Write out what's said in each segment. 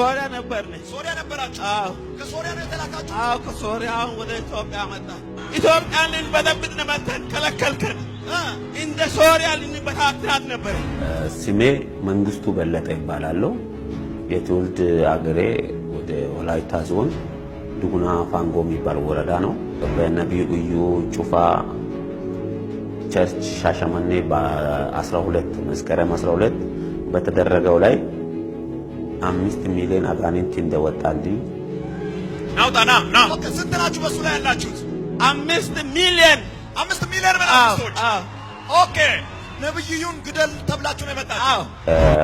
ሶሪያ ነበርን። ሶሪያ ነበራችሁ? አዎ። ከሶሪያ ነው የተላካችሁ? አዎ፣ ከሶሪያ አሁን ወደ ኢትዮጵያ መጣ። ኢትዮጵያን ልንበጠብጥ መተን ከለከልከን። እንደ ሶሪያ ልንበታትናት ነበር። ስሜ መንግስቱ በለጠ ይባላለሁ። የትውልድ አገሬ ወደ ወላይታ ዞን ዱጉና ፋንጎ የሚባል ወረዳ ነው። በነቢዩ እዩ ጩፋ church ሻሸመኔ በ12 መስከረም 12 በተደረገው ላይ 5 ሚሊዮን አጋንንት እንደወጣልኝ። ናውጣ፣ ና ና። Okay፣ ስንት ናችሁ በሱ ላይ ያላችሁት? 5 ሚሊዮን። 5 ሚሊዮን መናፍስቶች። አዎ። Okay፣ ነብዩን ግደል ተብላችሁ ነው የመጣችሁ? አዎ።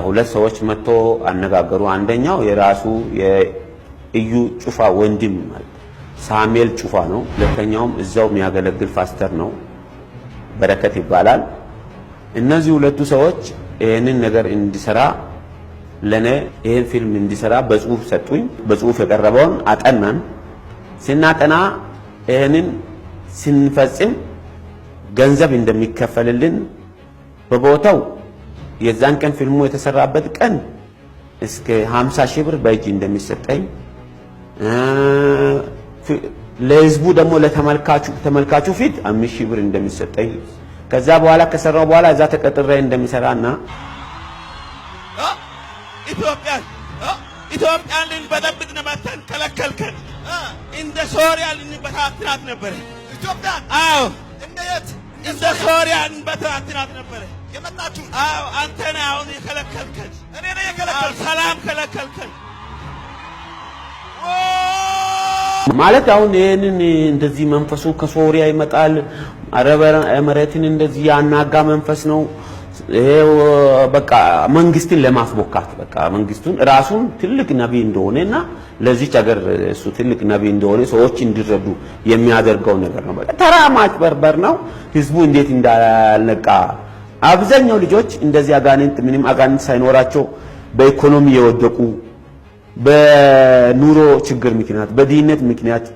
ሁለት ሰዎች መጥቶ አነጋገሩ። አንደኛው የራሱ የእዩ ጩፋ ወንድም ማለት ሳሙኤል ጩፋ ነው። ሁለተኛውም እዛው የሚያገለግል ፓስተር ነው፣ በረከት ይባላል። እነዚህ ሁለቱ ሰዎች ይህንን ነገር እንዲሰራ ለኔ ይህን ፊልም እንዲሰራ በጽሁፍ ሰጡኝ። በጽሁፍ የቀረበውን አጠናን። ስናጠና ይህንን ስንፈጽም ገንዘብ እንደሚከፈልልን በቦታው የዛን ቀን ፊልሙ የተሰራበት ቀን እስከ 50 ሺህ ብር በእጅ እንደሚሰጠኝ፣ ለህዝቡ ደግሞ ለተመልካቹ ተመልካቹ ፊት 5 ሺህ ብር እንደሚሰጠኝ፣ ከዛ በኋላ ከሰራው በኋላ እዛ ተቀጥሬ እንደሚሰራና ኢትዮጵያን ልንበጠብጥ መተን ከለከልከን። እንደ ሶሪያ ልንበታትናት ነበር። ኢትዮጵያን? አዎ። እንደ የት? እንደ ሶሪያ እንበታትናት ነበር። የመጣችሁት? አዎ፣ አንተ ነህ አሁን የከለከልከን። እኔ ነኝ የከለከልኩት? ሰላም ከለከልከን። ማለት አሁን ይህንን እንደዚህ መንፈሱ ከሶሪያ ይመጣል፣ አረብ ኤምሬትን እንደዚህ ያናጋ መንፈስ ነው። ይሄው በቃ መንግስትን ለማስቦካት፣ በቃ መንግስቱን ራሱን ትልቅ ነቢይ እንደሆነና ለዚች ሀገር እሱ ትልቅ ነቢይ እንደሆነ ሰዎች እንዲረዱ የሚያደርገው ነገር ነው። በቃ ተራ ማጭበርበር ነው። ህዝቡ እንዴት እንዳልነቃ፣ አብዛኛው ልጆች እንደዚህ አጋንንት ምንም አጋንንት ሳይኖራቸው በኢኮኖሚ የወደቁ፣ በኑሮ ችግር ምክንያት፣ በድህነት ምክንያት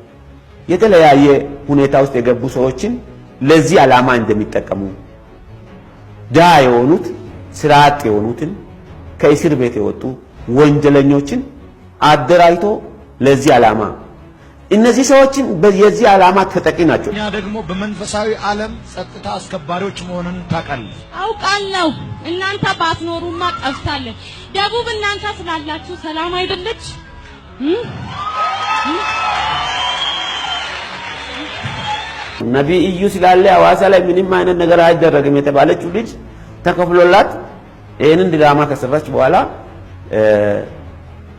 የተለያየ ሁኔታ ውስጥ የገቡ ሰዎችን ለዚህ ዓላማ እንደሚጠቀሙ፣ ድሃ የሆኑት፣ ስራ አጥ የሆኑትን፣ ከእስር ቤት የወጡ ወንጀለኞችን አደራጅቶ ለዚህ ዓላማ እነዚህ ሰዎችን የዚህ ዓላማ ተጠቂ ናቸው። እኛ ደግሞ በመንፈሳዊ ዓለም ጸጥታ አስከባሪዎች መሆንን ታውቃለህ። አውቃለሁ። እናንተ ባትኖሩማ ጠፍታለች። ደቡብ እናንተ ስላላችሁ ሰላም አይደለች? እም? ነቢይ እዩ ስላለ ሐዋሳ ላይ ምንም አይነት ነገር አይደረግም የተባለችው ልጅ ተከፍሎላት ይህንን ድራማ ከሰራች በኋላ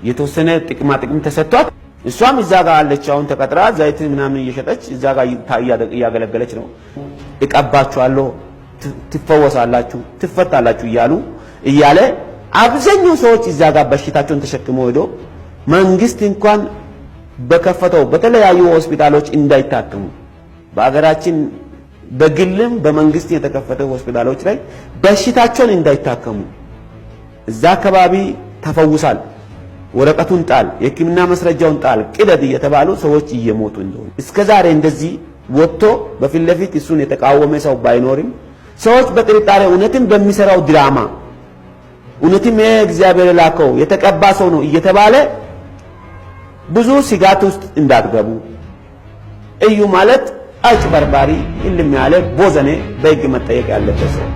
የተወሰነ ጥቅማ ጥቅም ተሰጥቷት እሷም እዛ ጋር አለች። አሁን ተቀጥራ ዘይት ምናምን እየሸጠች እዛ ጋር እያገለገለች ነው። እቀባችኋለሁ፣ ትፈወሳላችሁ፣ ትፈታላችሁ እያሉ እያለ አብዛኛው ሰዎች እዛ ጋር በሽታቸውን ተሸክመው ሄዶ መንግስት እንኳን በከፈተው በተለያዩ ሆስፒታሎች እንዳይታከሙ፣ በአገራችን በግልም በመንግስት የተከፈተ ሆስፒታሎች ላይ በሽታቸውን እንዳይታከሙ፣ እዛ አካባቢ ተፈውሳል፣ ወረቀቱን ጣል፣ የሕክምና ማስረጃውን ጣል፣ ቅደድ እየተባሉ ሰዎች እየሞቱ እንደሆነ፣ እስከ ዛሬ እንደዚህ ወጥቶ በፊት ለፊት እሱን የተቃወመ ሰው ባይኖርም ሰዎች በጥርጣሬ እውነትም በሚሰራው ድራማ እውነትም ይሄ እግዚአብሔር የላከው የተቀባ ሰው ነው እየተባለ ብዙ ስጋት ውስጥ እንዳትገቡ። እዩ ማለት አጭበርባሪ፣ እልም ያለ ቦዘኔ፣ በሕግ መጠየቅ ያለበት ሰው።